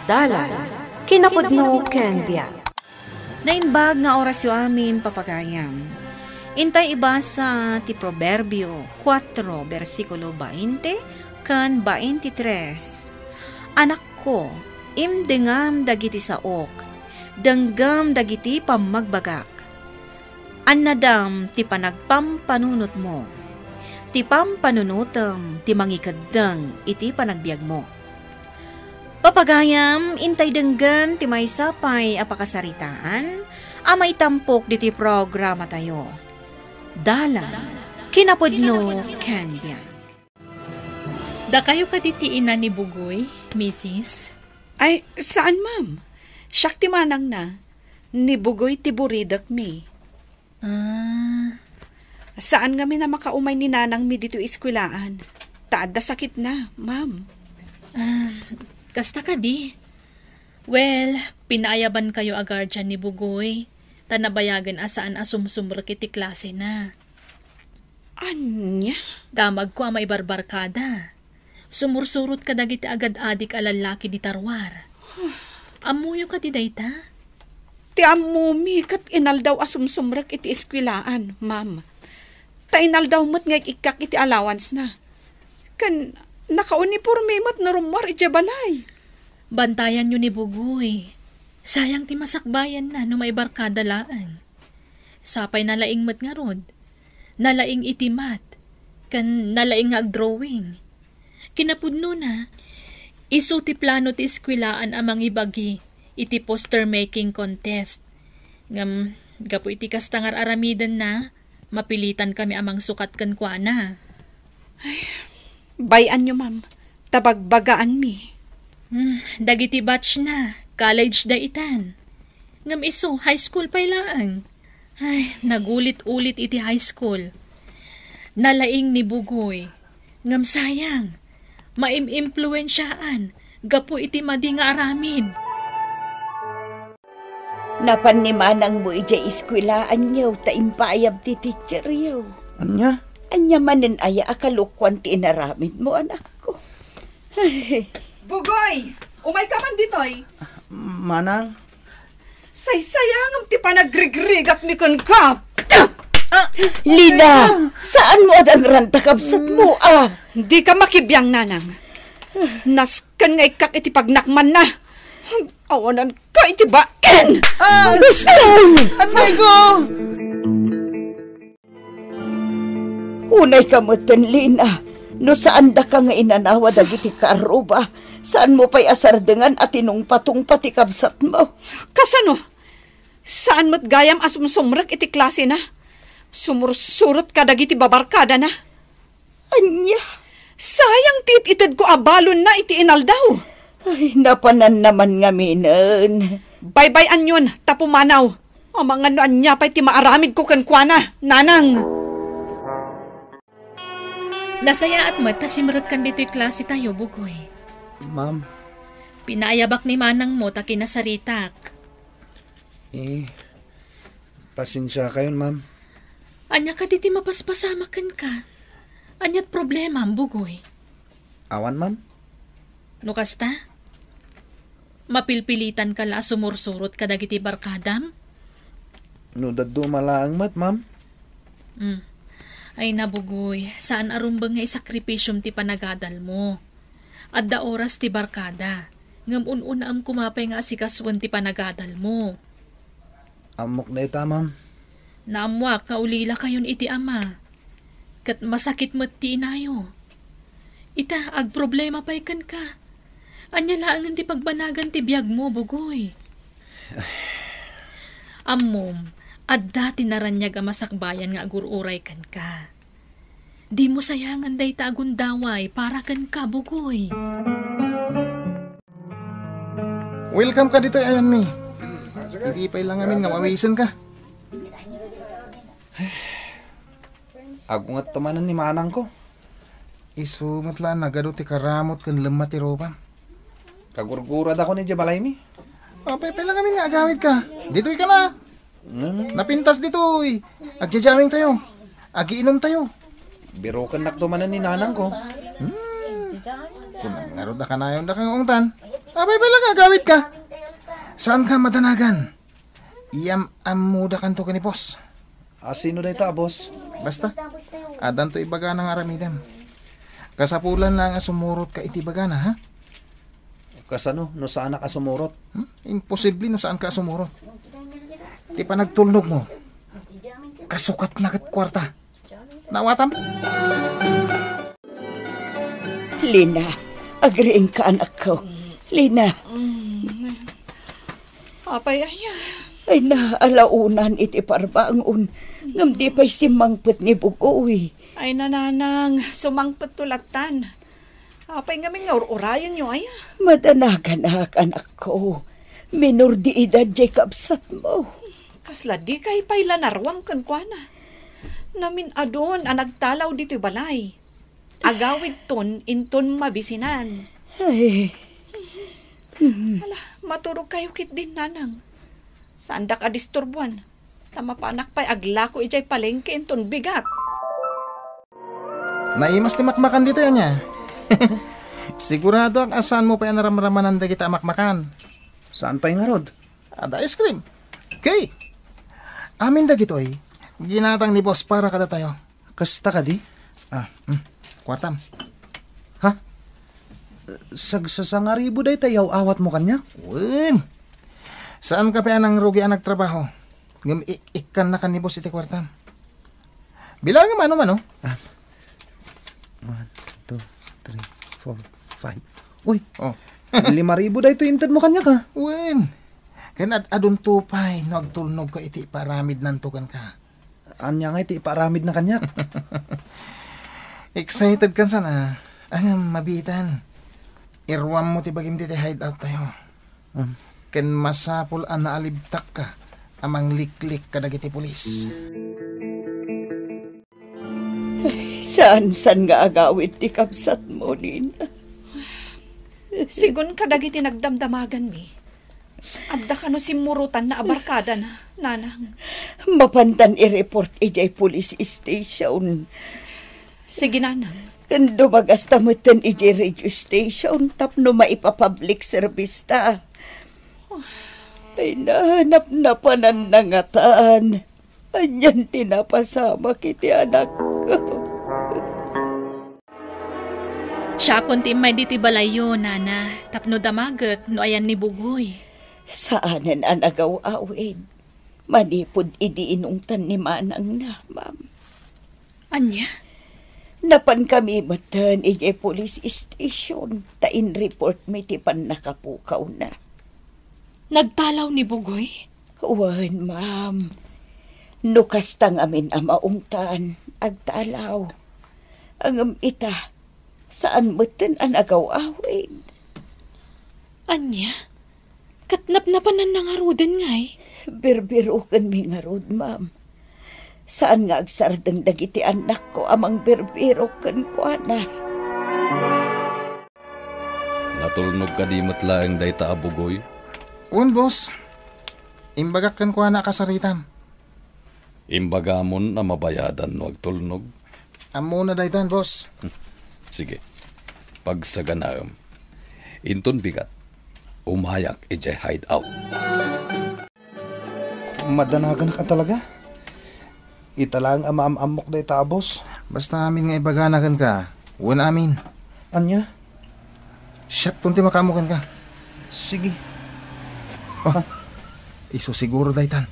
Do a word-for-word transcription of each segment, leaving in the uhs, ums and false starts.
Dalan, kinapudno ken biag. Naimbag nga orasyo amin, papagayam. Intay ibasa ti Proverbio kuatro, bersikulo bainte ken baintitres. Anakko, imdengam dagiti saok, denggem dagiti pammagbagak. Annadam ti panagpampanunotmo. Ti pampanunotem ti mangikeddeng iti panagbiagmo. Papagayam, intay denggen ti maysa pay a pakasaritaan a maitampok diti programatayo. Dalan, kinapudno, ken biag. Dakayo kadi ti ina ni Bugoy, misis? Ay, saan, ma'am. Siak ti manangna. Ni Bugoy ti buridekmi. Ah. Saan ngamin a makaumay ni nanangmi ditoy eskwelaan. Ta adda sakitna, ma'am. Ah, kasta kadi? Well, pinaayabankayo a guardian ni Bugoy, ta nabayagen a saan a sumsumrek iti klasena. Ania? Damagko a maibarbarkada. Sumursurot kadagiti agad-adik a lallaki dita ruar. Ammoyo kadi dayta? Ti ammomi ket inaldaw a sumsumrek iti eskwelaan, ma'am. Ta inaldaw met nga ik-ikkak iti allowance-na. Ken nakauniporme met no rummuar idiay balay. Bantayanyo ni Bugoy. Sayang ti masakbayanna no maibarkada laeng. Sapay nalaing met ngarud. Nalaing iti math, ken nalaing nga agdrawing. Kinapudnona, isu ti plano ti eskwelaan a mangibagi iti poster making contest. Ngem, gapu iti kasta nga ar-aramidenna, mapilitankami a mangsukat kenkuana. Ay, bay-anyo, ma'am, ta bagbagaanmi. Hmm, dagiti batch na, college da itan. Ngem isu, high school pay laeng. Ay, nagulit-ulit iti high school. Nalaing ni Bugoy. Ngem sayang, maim-impluensiaan gapu iti madi nga aramid. Napan ni manangmo idiay eskuelaanyo ta impaayab ti teacheryo. Ania? Ania manen aya a kalokuan ti inaramidmo, anakko? Bugoy! Umayka man ditoy! Manang? Saysayangem ti panagrigrigatmi kenka! Lina! Saanmo a dangranta kabsatmo, a? Dika makibiang, nanang. Nasken nga ikkak iti pagnakmanna. Awananka iti bain! Ah! Nasken! Anay ko! Unayka metten, Lina, no saandaka nga inanawa dagiti karruba, saanmo pay a sardengan a tinungpatungpa ti kabsatmo. Kasano? Saan met gayam a sumsumrek iti klasena? Sumursurot kadagiti babarkadana. Ania? Sayang ti it-itedko a balonna iti inaldaw. Ay, napananna man ngaminen. Baybay-anyon, ta pumanaw. Amangan no ania pay ti maaramidko kenkuana, nanang. Nasayaat met ta simrekkan ditoy klasetayo, Bugoy. Ma'am. Pinaayabak ni manangmo ta kinasaritak. Eh, pasensiakayon, ma'am. Ania kadi ti mapaspasamak kenka? Ania't problemam, Bugoy? Awan, ma'am. No kasta, mapilpilitanka la a sumursurot kadagiti barkadam? No dadduma laeng met, ma'am. Hmm. Ay na, Bugoy, saan a rumbeng nga isakripisiom ti panagadalmo. Adda oras ti barkada, ngem un-unaem koma pay nga asikasuen ti panagadalmo. Ammok dayta, ma'am. Naammoak nga ulilakayon iti ama. Ket masakit met ti inayo. Ita, agproblema pay kenka. Ania laengen ti pagbanagan ti biagmo, Bugoy? Ammom, adda ti naraniag a masakbayan nga agur-uray kenka. Dimo sayangen dayta a gundaway para kenka, Bugoy. Welcome ka ditoy ayanmi. Idi pay la ngamin nga mawisenka. Agungetto manen ni manangko. Isu met la a nagadu ti karamot ken lemma ti rupam. Kagurguradakon idiay balaymi. Apay pay la ngamin nga agawidka. Ditoy ka na. Mm. Napintas ditoy. Agjajamming tayo. Agiinom tayo. Birukennakto manen ni nanangko. Hmm. Kunam ngarud a kanayon daka nga ungtan. Apay pay la nga agawidka? Saanka madanagan? Iyam-ammodakanto ken ni boss. A, sino dayta a boss? Basta, addanto ibagana nga aramidem. Kasapulan laeng a sumurotka iti ibagana, ha? Kasano no saanak a sumurot? Hmm? Imposible no saanka a sumurot. Ti panagtulnogmo, kasukatna ket kuarta. Naawatam? Lina, agriingka, anakko. Lina. Mm. Apay aya? Ay, naalaonan iti parbangon, ngem di pay simmangpet ni Bugoy. Ay, nananang, sumangpet to lattan. Apay ngamin nga ur-urayenyo aya? Madanaganak, anakko. Minor de edad jay kabsatmo. Kasla dikay pay la naruam kenkuana. Namin-adun a nagtalaw ditoy balay. Agawidton inton mabisinan. Ay. Ala, maturogkayo ketdin, nanang. Saandak a disturbuan. Ta mapanak pay aglako idiay palengke inton bigat. Naimas ti makmakan ditoy, ania? Siguradoak a saanmo pay a naramramanan dagiti a makmakan. Saan pay ngarud? Adda ice cream. Cake. Amin dagitoy, ginatang ni boss para kadatayo. Kasta kadi? Ah, mm. Kuartam. Ha? Sagsasangaribu dayta yaw-awatmo kaniak? Wen. Saanka pay a nangrugi a nagtrabaho. Ngem i-, ikkannakan ni boss iti kuartam. Bilangem mano-mano. Ah. One, two, three, four, five. Uy! Oh. Lima ribu daytoy intedmo kaniak, ha? Wen. Ken ad-adunto pay no agtulnogka iti ipaaramidnanto kenka. Ania nga iti ipaaramidna kaniak? Excited kan sana. Ngem mabiitan. Iruammo ti bagim ditoy hideout tayo. Hmm. Ken masapul a naalibtakka a mangliklik kadagiti pulis. Ay, saan-saan nga agawid ti kabsatmo, Lina. Sigun kadagiti nagdamdamaganmi, adda kano simmurotanna a barkadana, nanang. Mapantan i-report idiay police station. Sige, nanang. Ken dumagasta metten idiay radio station tapno maipa-public service ta. Ay, nanapnapananna ngatan. Anian ti napasamak iti anakko? Siakon ti immay ditoy balayyo, nana, tapno damagek no ayan ni Bugoy. Saanen a nagaw-awid. Manipud idi inungtan ni manangna, ma'am. Ania? Napankami metten idiay police station ta in-report mi ti pannakapukawna. Nagtalaw ni Bugoy? Wen, ma'am. No kasta ngamin a maungtan, agtalaw. Ngem ita, saan metten a nagaw-awid. Ania? Ket napnapananna ngaruden ngay? Birbirokenmi ngarud, ma'am. Saan nga agsardeng dagiti annakko a mangbirbirok kenkuana. Natulnog kadi met laeng dayta a Bugoy? Wen, boss. Imbagak kenkuana a kasaritam. Imbagamon a mabayadan no agtulnog. Ammona daytan, boss. Sige. Pagsaganaem. Inton bigat, umayak idiay hideout. Madanagan ka talaga? Ita laeng a maam-ammok dayta a boss. Basta amin nga ibagana kenka, wen amin. Ania? Siakton ti makaammo kenka. Sige. Oh, isu siguro daytan.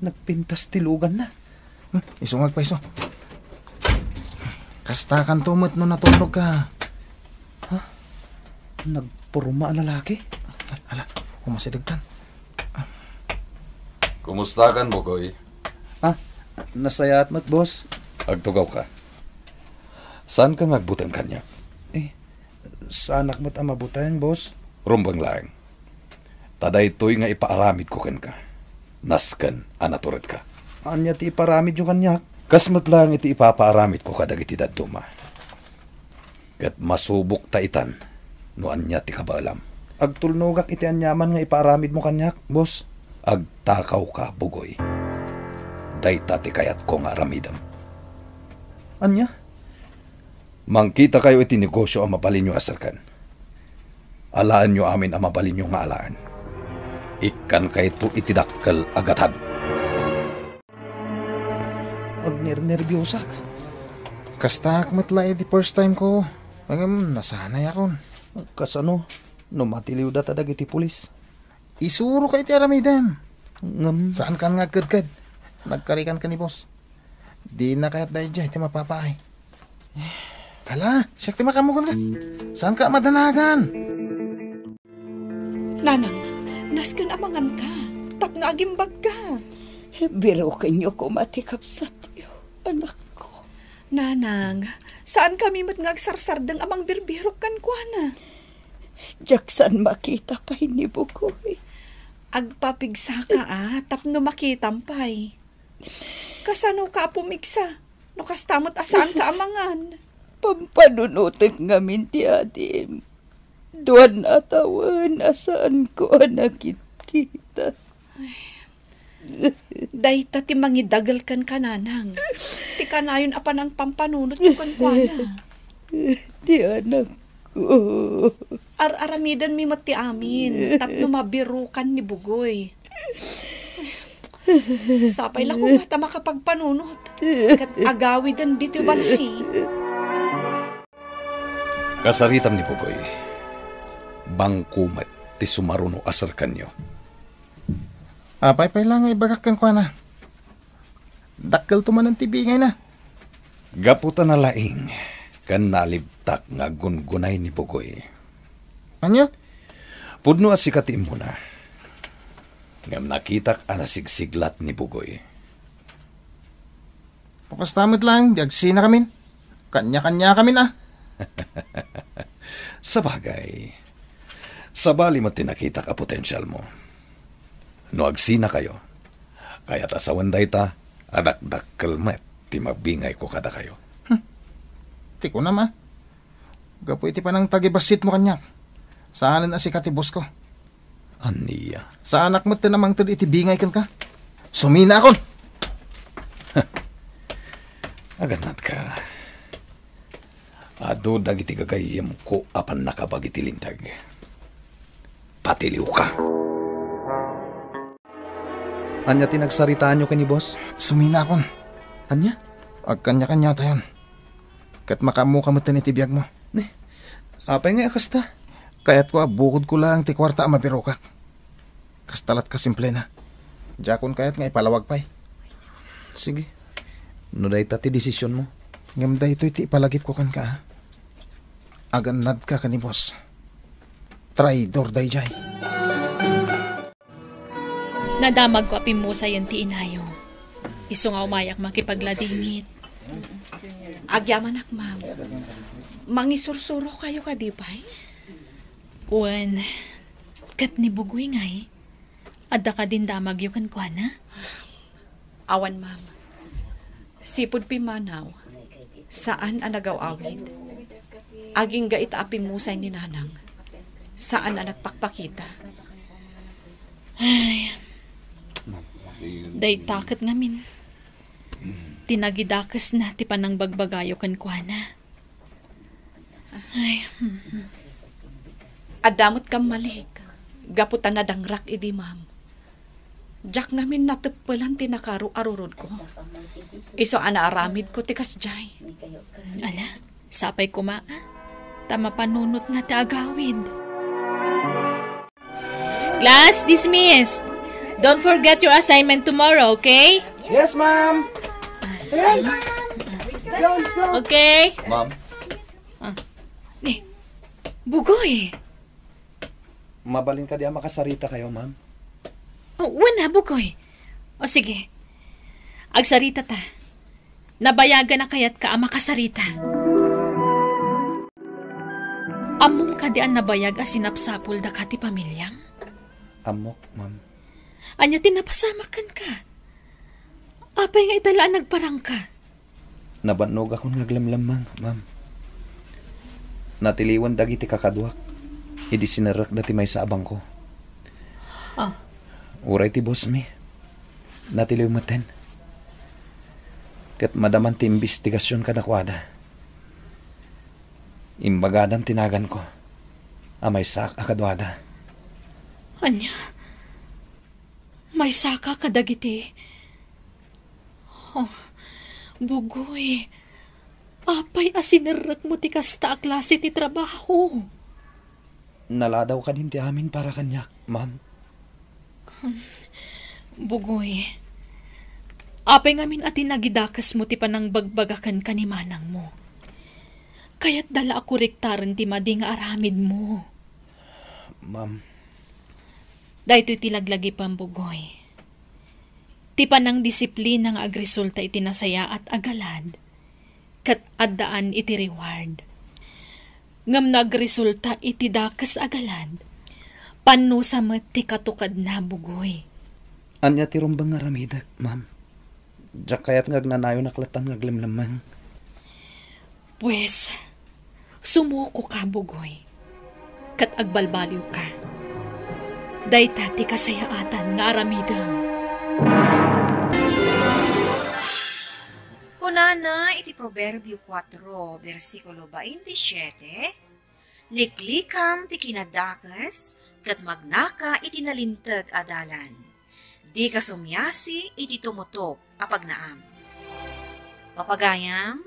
Nagpintas ti luganna. Hmm, isu nga agpaiso. Kastakanto met no natulnogka. Ha? Nagpurma a lalaki? Ala, umasidegtan. Kumustakan, Bugoy? Ah, nasayaat met, boss. Agtugawka. Saanka nga agbuteng kaniak? Eh, saanak met a mabuteng, boss. Rumbeng laeng. Ta daytoy nga ipaaramidko kenka, nasken a naturedka. Ania ti ipaaramidyo kaniak? Kas met laeng iti ipapaaramidko kadagiti dadduma. Ket masubok ta itan no ania ti kabaelam. Agtulnogak iti aniaman nga ipaaramidmo kaniak, boss. Agtakawka, Bugoy. Dayta ti kayatko nga aramidem. Ania? Mangkitakayo iti negosio a mabalinyo a serken. Alaenyo amin a mabalinyo nga alaen. Ikkankayto iti dakkel a gatad. Agnernerbiosak. Kastaak met la iti first time ko. Ngem, nasanayakon. Kasano no matiliwda ta dagiti pulis? Isuroka iti aramidem. Ngem, saankan nga agkedked. Nagkarikan ka ni boss. Dina kayat daydiay ti mapapaay. Hala, siak ti makaammo kenka. Saanka a madanagan? Nanang, nasken a manganka, tapno agimbagka. Birokenyo koma ti kabsatyo, anakko. Nanang, saankami met nga agsarsardeng a mangbirbirok kenkuana. Diak saan makita pay ni Bugoy. Agpapigsaka a, tapno makitam pay. Kasanoka a pumigsa, no kasta met a saanka a mangan? Pampanunotek ngamin ti adim. Duan a tawen a saanko a nakitkita. Dayta ti mangidagel kenka, Nanang. Ti kanayon a panangpampanunotyo kenkuana. Ti anakko. Ar-aramidenmi met ti amin tapno mabirokan ni Bugoy. Sapay la koma ta makapagpanunot ket agawiden ditoy balay. Kasaritam ni Bugoy, bangko met ti sumaruno a serkanyo. Apay pay la nga ibagak kenkuana? Dakkelto manen ti bingayna. Gapu ta nalaing ken naalibtak nga aggungunay ni Bugoy. Ania? Pudno a sika ti immuna. Ngem nakitak a nasigsiglat ni Bugoy. Kasta met laeng, di agsinakamin. Kanya-kanyakamin a. Sabagay, sabali met ti nakitak a potensialmo. No agsinakayo, kayat a sawen dayta, a dakdakkel met ti mabingayko kadakayo. Hmm. Ti kunam a, gapu iti panangtagibasitmo kaniak, saanen a sika ti bossko. Ania? Saanak met ti namangted iti bingay kenka. Suminakon! Agannadka. Adu dagiti gagayyemko a pannakabag iti linteg. Patiliwka. Ania ti nagsaritaanyo ken ni boss? Suminakon. Ania? Agkanya-kanyatayon. Ket makaammoka metten iti biagmo. Ne, apay ngay a kasta? Kayatko a bukodko laeng ti kuarta a mabirokak. Kasta lat kasimplena. Diakon kayat nga ipalawag pay. Sige. No dayta ti desisionmo. Ngem daytoy ti ipalagipko kenka, a. Agannadka ken ni boss. Traidor daydiay. Nadamagko a pimmusayen ti inayo. Isu nga umayak makipagladingit. Agyamanak, ma'am. Mangisursurokayo kadi pay? Wen, ket ni Bugoy ngay, adda kadin damagyo kenkuana? Awan, ma'am. Sipud pimmanaw, saan a nagaw-awid. Agingga ita a pimmusay ni Nanang, saan a nagpakpakita. Ay, dayta ket ngamin ti nagidakesna ti panangbagbagayo kenkuana. Ay, hmm. Adda met kammalik, gapu ta nadangrak idi, ma'am. Diak ngamin nateppelan ti nakaruarurodko. Isu a naaramidko ti kasdiay. Ala, sapay koma, a. Ta mapanunotna ti agawid. Class dismissed. Don't forget your assignment tomorrow, okay? Yes, ma'am. Let's go, let's go. Okay? Ma'am. Ah. Ni, Bugoy. Mabalin kadi a makasarita kayo, ma'am? Oh, wen a, Bugoy. O sige. Agsarita ta. Nabayagan a kayatka a makasarita. Ammom kadi a nabayag a sinapsapul daka ti pamiliam? Ammok, ma'am. Ania ti napasamak kenka? Apay nga ita la a nagparangka? Nabannogakon nga aglemlemmeng, ma'am. Natiliwen dagiti kakaduak idi sinerrekda ti maysa a bangko. Ah. Uray ti bossmi, natiliw metten. Ket madaman ti imbestigasion kadakuada. Imbagadan ti naganko. a maysak a kaduada. Ania? Maysaka kadagiti? Oh, Bugoy, apay a sinerrekmo ti kasta a klase ti trabaho? Naladaw kadin ti amin para kaniak, ma'am. Bugoy, apay ngamin a tinagidakesmo ti panangbagbagaken ken ni manangmo? Kayatda la a korektaren ti madi nga aramidmo. Ma'am. Daytoy ti laglagipem, Bugoy. Ti panangdisiplina nga agresulta iti nasayaat a galad, ket addaan iti reward. Ngem no agresulta iti dakes a galad, pannusa met ti katukadna, Bugoy. Ania ti rumbeng nga aramidek, ma'am? Diak kayat nga agnanayon a kaletan nga aglemlemmeng. Pues, sumuko ka, Bugoy, ket agbalbaliw ka. Dayta ti kasayaatan nga aramidem. Kunana iti Proverbio kuatro, bersikulo baintisiete, "Liklikam ti kinadakes, ket magnaka iti nalinteg a dalan. Dika sumiasi iti tumutop a pagnaam." Papagayam,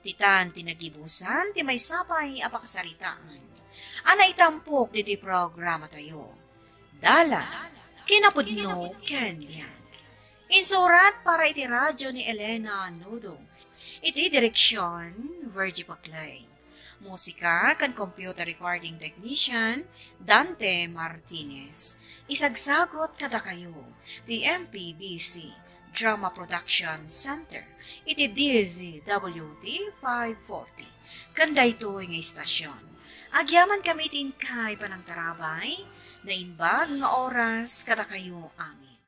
ditan ti nagibusan ti maysa pay a pakasaritaan a naitampok ditoy programatayo. Dala, kinapudno ken biag. Insurat para iti radyo ni Elena Nudo. Iti direksion, Virgie Paclay. Musika ken computer recording technician, Dante Martinez. Isagsagot kadakayo ti M P B C Drama Production Center iti D Z W T five forty. Ken daytoy nga istasyon, agyamankami iti inkay panangtarabay, naimbag nga oras kadakayo amin.